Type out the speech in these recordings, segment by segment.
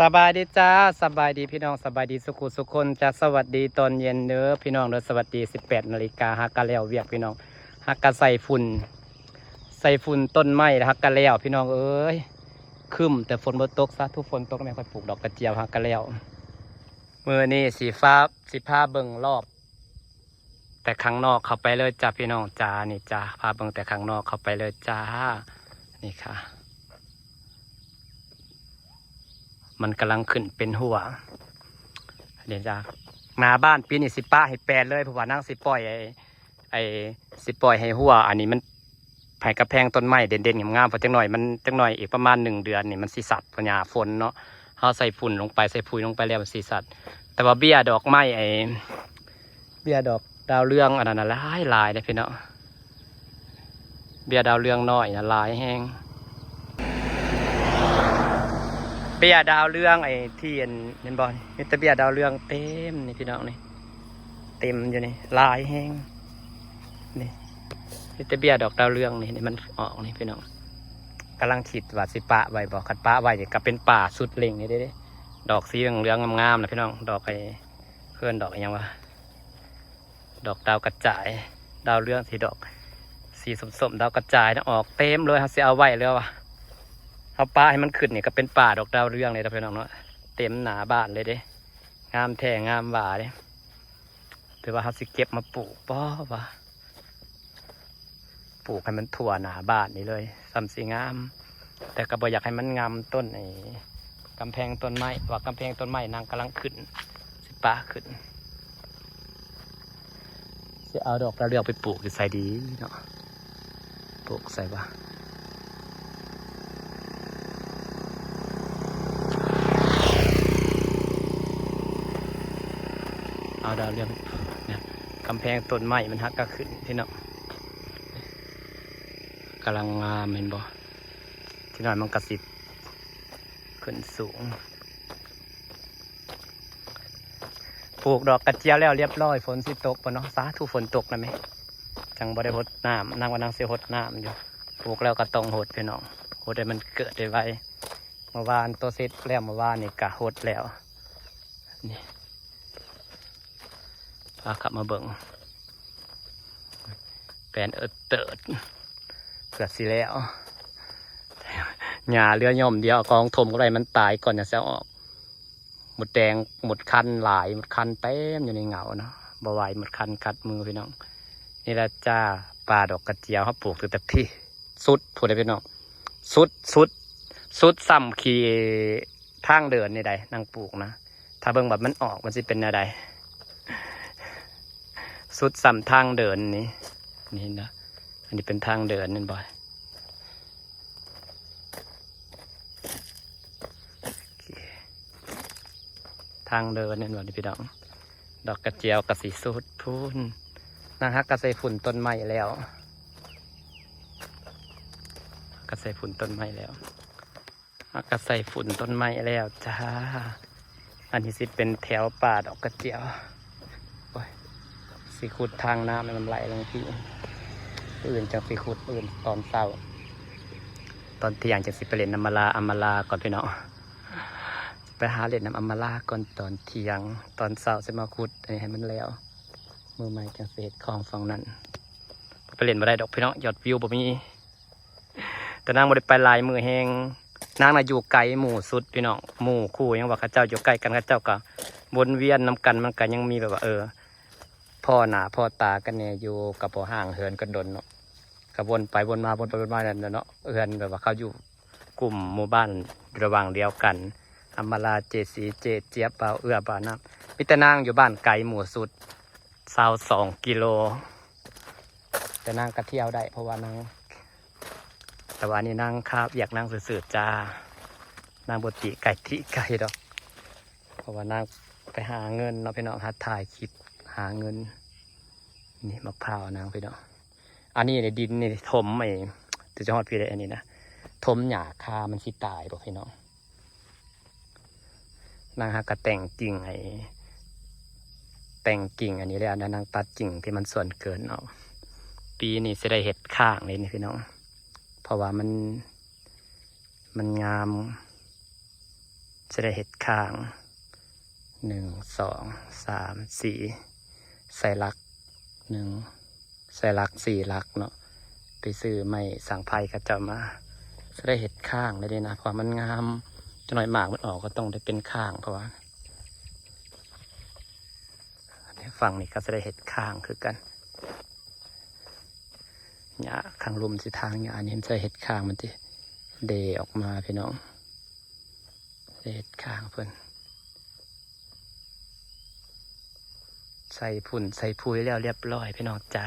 ສະບາຍດີຈ້າ ສະບາຍດີພີ່ນ້ອງ ສະບາຍດີສຸຂູສຸຄົນຈ້າ. ສະຫວັດດີຕອນເຢັນເດີພີ່ນ້ອງເດີ ສະຫວັດດີສິບແປດນາລິກາ. ຫາກະແລ້ວວຽກພີ່ນ້ອງ ຫາກະໃສ່ຝຸ່ນ ໃສ່ຝຸ່ນຕົ້ນໄມ້ ແລ້ວຫາກະແລ້ວພີ່ນ້ອງເອີຍ. ຄຶ້ມແຕ່ຝົນບໍ່ຕົກ ສາທຸຝົນຕົກແດ່ ຂ້ອຍປູກດອກກະຈຽວ ຫາກະແລ້ວ. ມື້ນີ້ຊິພາ ຊິພາເບິ່ງລອບ ແຕ່ຂ້າງນອກເຂົ້າໄປເລີຍຈ້າພີ່ນ້ອງຈ້າ. ນີ້ຈ້າ ພາເບິ່ງແຕ່ຂ້າງນອກເຂົ້າໄປເລີຍຈ້າ. ນີ້ຄ່ະ ມັນກຳລັງຂຶ້ນເປັນຮົ້ວ. ເດ້ຈ້າ ໜ້າບ້ານປີນີ້ຊິປະໃຫ້ແປນເລີຍ ເພາະວ່ານາງຊິປ່ອຍໄອ້ ໄອ້ ຊິປ່ອຍໃຫ້ຮົ້ວ ອັນນີ້ມັນ ໃຫ້ກຳແພງຕົ້ນໄມ້ເດັ່ນໆງາມໆ ເພາະຈັກໜ່ອຍມັນ ຈັກໜ່ອຍອີກປະມານໜຶ່ງເດືອນນີ້ມັນຊິສັດ ເພາະຫຍ້າຝົນເນາະ. ເຮົາໃສ່ຝຸ່ນລົງໄປ ໃສ່ປຸ໋ຍລົງໄປແລ້ວມັນຊິສັດ. ແຕ່ວ່າເບ້ຍດອກໄມ້ ໄອ້ ເບ້ຍດອກດາວເຮືອງອັນນັ້ນນະ ຫຼາຍໆເດ້ພີ່ນ້ອງ. ເບ້ຍດາວເຮືອງນ້ອຍນະ ຫຼາຍແຮງ. ເບ້ຍດາວເຮືອງ ໄອ້ທີ່ອັນ ເຫັນບໍ່ ມີແຕ່ເບ້ຍດາວເຮືອງເຕັມນີ້ພີ່ນ້ອງນີ້ ເຕັມຢູ່ນີ້ ຫຼາຍແຮງ. ນີ້ ມີແຕ່ເບ້ຍດອກດາວເຮືອງນີ້ ນີ້ມັນອອກນີ້ພີ່ນ້ອງ. ກຳລັງຄິດວ່າຊິປະໄວ້ບໍ່ ຄັນປະໄວ້ນີ້ກໍເປັນປ່າສຸດເລັ່ງນີ້ເດ້. ດອກສີເຫຼືອງໆງາມໆນະພີ່ນ້ອງ ດອກໄອ້ ເອີ້ນດອກອີ່ຫຍັງວະ ດອກດາວກະຈາຍ ດາວເຮືອງ ສີດອກ ສີສົ້ມໆ ດາວກະຈາຍນະ ອອກເຕັມເລີຍ. ເຮົາຊິເອົາໄວ້ເລີຍວະ ເຮົາປະໃຫ້ມັນຂຶ້ນນີ້ກໍເປັນປ່າດອກດາວເຮືອງນີ້ລະພີ່ນ້ອງເນາະ. ເຕັມໜ້າບ້ານເລີຍເດ້ ງາມແທ້ງາມວ່າເດ້. ຫຼືວ່າເຮົາຊິເກັບມາປູກບໍ່ວະ ປູກໃຫ້ມັນທົ່ວໜ້າບ້ານນີ້ເລີຍ ສ່ຳຊິງາມ. ແຕ່ກໍບໍ່ຢາກໃຫ້ມັນງຳຕົ້ນໄອ້ ກຳແພງຕົ້ນໄມ້ ວ່າກຳແພງຕົ້ນໄມ້ນາງກຳລັງຂຶ້ນ ຊິປະຂຶ້ນ. ຊິເອົາດອກດາວເຮືອງໄປປູກຢູ່ໃສດີເນາະ ປູກໃສວະ. ເອົາດາວເຮືອງ ກຳແພງຕົ້ນໄມ້ມັນຫາກກະຂຶ້ນພີ່ນ້ອງ ກຳລັງງາມ ເຫັນບໍ່. ຈັກໜ້ອຍມັນກະຊິຂຶ້ນສູງ. ປູກດອກກະຈຽວແລ້ວລຽບຮ້ອຍ ຝົນຊິຕົກບໍ່ເນາະ. ສາທຸຝົນຕົກນະແມ່ ຈັ່ງບໍ່ໄດ້ຫົດນ້ຳ. ນາງວ່ານາງຊິຫົດນ້ຳຢູ່ ປູກແລ້ວກໍຕ້ອງຫົດພີ່ນ້ອງ ຫົດໃຫ້ມັນເກີດໄວໆ. ເມື່ອວານໂຕເສັດແລ້ວ ເມື່ອວານນີ້ກະຫົດແລ້ວ. ນີ້ ພາກັບມາເບິ່ງ ແປນເອີດເຕີດ ເກືອບຊິແລ້ວ. ຫຍ້າເຫຼືອຫຍ້ອມດຽວ ເອົາກອງຖົມກັບໄດ້ ມັນຕາຍກ່ອນຈັ່ງຊິເອົາອອກ. ມົດແດງ ມົດຄັນຫຼາຍ ມົດຄັນເຕັມຢູ່ໃນເຫງົາເນາະ ບໍ່ໄຫວ ມົດຄັນກັດມືພີ່ນ້ອງ. ນີ້ລະຈ້າ ປ່າດອກກະຈຽວ ເຮົາປູກຕັ້ງແຕ່ພີ້ ສຸດພຸ້ນເດ້ພີ່ນ້ອງ ສຸດ ສຸດ ສຸດສ່ຳຂີ້ທາງເດີນນີ້ໃດ໋ ນາງປູກນະ. ຖ້າເບິ່ງວ່າມັນອອກມັນຊິເປັນແນວໃດ ສຸດສ່ຳທາງເດີນນີ້ ນີ້ເຫັນບໍ່ ອັນນີ້ເປັນທາງເດີນແມ່ນບໍ່. ທາງເດີນແມ່ນບໍ່ນີ້ພີ່ນ້ອງ ດອກກະຈຽວກໍຊິສຸດພຸ້ນ. ນາງຫາກະໃສ່ຝຸ່ນຕົ້ນໄມ້ແລ້ວ ຫາກະໃສ່ຝຸ່ນຕົ້ນໄມ້ແລ້ວ ຫາກະໃສ່ຝຸ່ນຕົ້ນໄມ້ແລ້ວຈ້າ. ອັນນີ້ຊິເປັນແຖວປ່າດອກກະຈຽວ. ໂອ້ຍ ຊິຂຸດທາງນ້ຳໃຫ້ມັນໄຫຼລົງພີ້ ມື້ອື່ນຈັ່ງຊິຂຸດ ມື້ອື່ນຕອນເຊົ້າ ຕອນທ່ຽງຈັ່ງຊິໄປຫຼິ້ນນຳອຳມາລາ ອຳມາລາກ່ອນພີ່ນ້ອງ. ໄປຫາຫຼິ້ນນຳອຳມາລາກ່ອນຕອນທ່ຽງ ຕອນເຊົ້າຊິມາຂຸດອັນນີ້ໃຫ້ມັນແລ້ວ. ມື້ໃໝ່ຈັ່ງຊິເຮັດຂອງຝັ່ງນັ້ນ ໄປຫຼິ້ນບໍ່ໄດ້ດອກພີ່ນ້ອງ ຍອດວິວບໍ່ມີ. ແຕ່ນາງບໍ່ໄດ້ໄປຫຼາຍມື້ແຮງ ນາງນະຢູ່ໄກໝູ່ສຸດພີ່ນ້ອງ ໝູ່ຄູ່ຫຍັງວ່າເຂົາເຈົ້າຢູ່ໃກ້ກັນ ເຂົາເຈົ້າກໍວົນວຽນນຳກັນ ມັນກໍຍັງມີແບບວ່າ ເອີ ພໍ້ໜ້າພໍ້ຕາກັນແດ່ຢູ່ ກໍບໍ່ຫ່າງເຫີນກັນດົນເນາະ ກໍວົນໄປວົນມາ ວົນໄປວົນມານັ້ນແຫຼະເນາະ. ເຮືອນແບບວ່າເຂົາຢູ່ກຸ່ມໝູ່ບ້ານລະຫວ່າງດຽວກັນ ອຳມາລາ ເຈສີ ເຈຈຽບ ບ່າວເອື້ອ ບ່າວນ້ຳ ມີແຕ່ນາງຢູ່ບ້ານໄກໝູ່ສຸດ ຊາວສອງກິໂລ. ແຕ່ນາງກໍທ່ຽວໄດ້ ເພາະວ່ານາງ ແຕ່ວ່ານີ້ນາງຄາວຽກນາງຊື່ໆຈ້າ ນາງບໍ່ຕິໄກ່ຕິໄກ່ດອກ ເພາະວ່ານາງໄປຫາເງິນເນາະພີ່ນ້ອງ ຫາຖ່າຍຄລິບຫາເງິນ. ນີ້ໝາກພ້າວນາງພີ່ນ້ອງ ອັນນີ້ໃນດິນນີ້ຖົມໄອ້ ຈະຮອດພີ້ໄດ໋ ອັນນີ້ນະ ຖົມຫຍ້າຄາມັນຊິຕາຍບໍ່ພີ່ນ້ອງ. ນາງຫາກະແຕ່ງກິ່ງໄອ້ ແຕ່ງກິ່ງອັນນີ້ແລ້ວ ນາງຕັດກິ່ງທີ່ມັນສ່ວນເກີນອອກ. ປີນີ້ຊິໄດ້ເຮັດຄ້າງເລີຍນີ້ພີ່ນ້ອງ ເພາະວ່າມັນ ມັນງາມ ຈະໄດ້ເຮັດຂ້າງ ໜຶ່ງ ສອງ ສາມ ສີ່ ໃສ່ຫຼັກ ໜຶ່ງ ໃສ່ຫຼັກ ສີ່ຫຼັກເນາະ ໄປຊື້ໄມ້ສັງໄພເຂົາເຈົ້າມາ ຈະໄດ້ເຮັດຂ້າງໄດ້ເດ້ນະ ເພາະວ່າມັນງາມ ຈັກໜ້ອຍໝາກມັນອອກກໍຕ້ອງໄດ້ເປັນຂ້າງ ເພາະວ່າ ຝັ່ງນີ້ກໍຈະໄດ້ເຮັດຂ້າງຄືກັນ ຫຍ້າຂ້າງລຸ່ມຊິທາງຫຍ້ານີ້ ມັນຈະເຮັດຂ້າງມັນຕິ ເດອອກມາພີ່ນ້ອງ ເຮັດຂ້າງເພິ່ນ ໃສ່ຝຸ່ນໃສ່ປຸຍແລ້ວລຽບລ້ອຍພີ່ນ້ອງຈ໋າ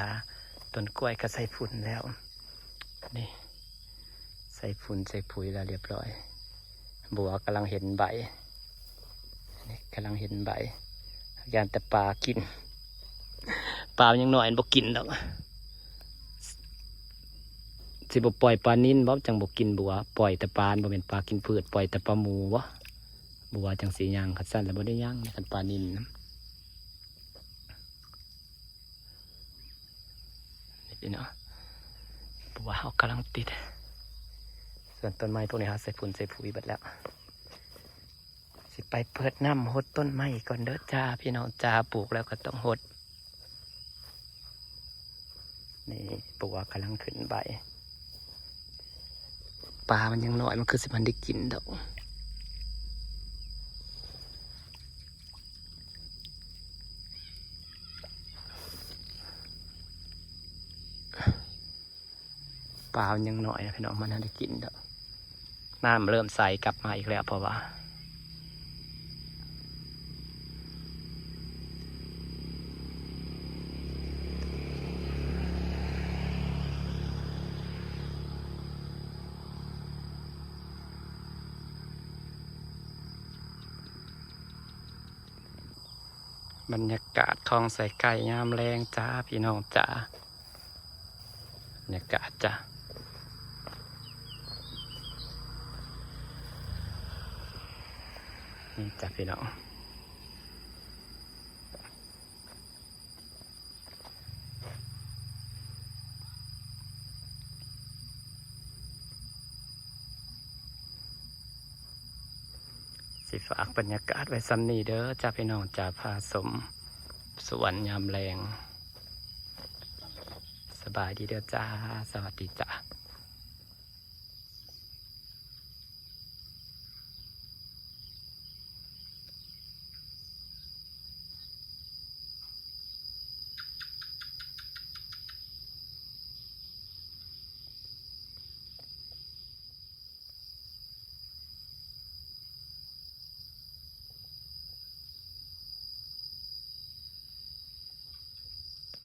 ຕົ້ນກ້ວຍກໍໃສ່ຝຸ່ນແລ້ວ ນີ້ ໃສ່ຝຸ່ນໃສ່ປຸຍແລ້ວລຽບລ້ອຍ ບົວກຳລັງເຫັນໃບ ນີ້ກຳລັງເຫັນໃບ ຢ້ານແຕ່ປາກິນ ປາມັນຍັງນ້ອຍມັນບໍ່ກິນດອກ ຊິບໍ່ປ່ອຍປານິນບໍ່ ຈັ່ງບໍ່ກິນບົວ ປ່ອຍແຕ່ປາ ບໍ່ແມ່ນປາກິນພືດ ປ່ອຍແຕ່ປາໝູບໍ່ ບົວຈັ່ງຊິຍ່າງ ຄັນຊັ້ນລະບໍ່ໄດ້ຍ່າງ ຄັນປານິນນະ ນີ້ເນາະ ບົວເຮົາກຳລັງຕິດ ສ່ວນຕົ້ນໄມ້ພວກນີ້ເຮົາໃສ່ຝຸ່ນໃສ່ປຸຍເບິດແລ້ວ ຊິໄປເປີດນ້ຳຫົດຕົ້ນໄມ້ກ່ອນເດີຈ້າ ພີ່ນ້ອງຈ້າ ປູກແລ້ວກໍຕ້ອງຫົດ ນີ້ ບົວກຳລັງຂຶ້ນໃບ ປາມັນຍັງນ້ອຍ ມັນຄືຊິມັນໄດ້ກິນດອກ ປາມັນຍັງນ້ອຍນະພີ່ນ້ອງ ມັນທັນໄດ້ກິນດອກ ນ້ຳເລີ່ມໃສກັບມາອີກແລ້ວ ເພາະວ່າ ບັນຍາກາດຂອງໄຊໄກ່ຍາມແລງຈ້າ ພີ່ນ້ອງຈ້າ ບັນຍາກາດຈ້າ ນີ້ຈ້າພີ່ນ້ອງ ຊິຝາກບັນຍາກາດໄວ້ສ່ຳນີ້ເດີຈ້າ ພີ່ນ້ອງຈ້າ ພາຊົມສວນຍາມແລງ ສະບາຍດີເດີຈ້າ ສະຫວັດດີຈ້າ.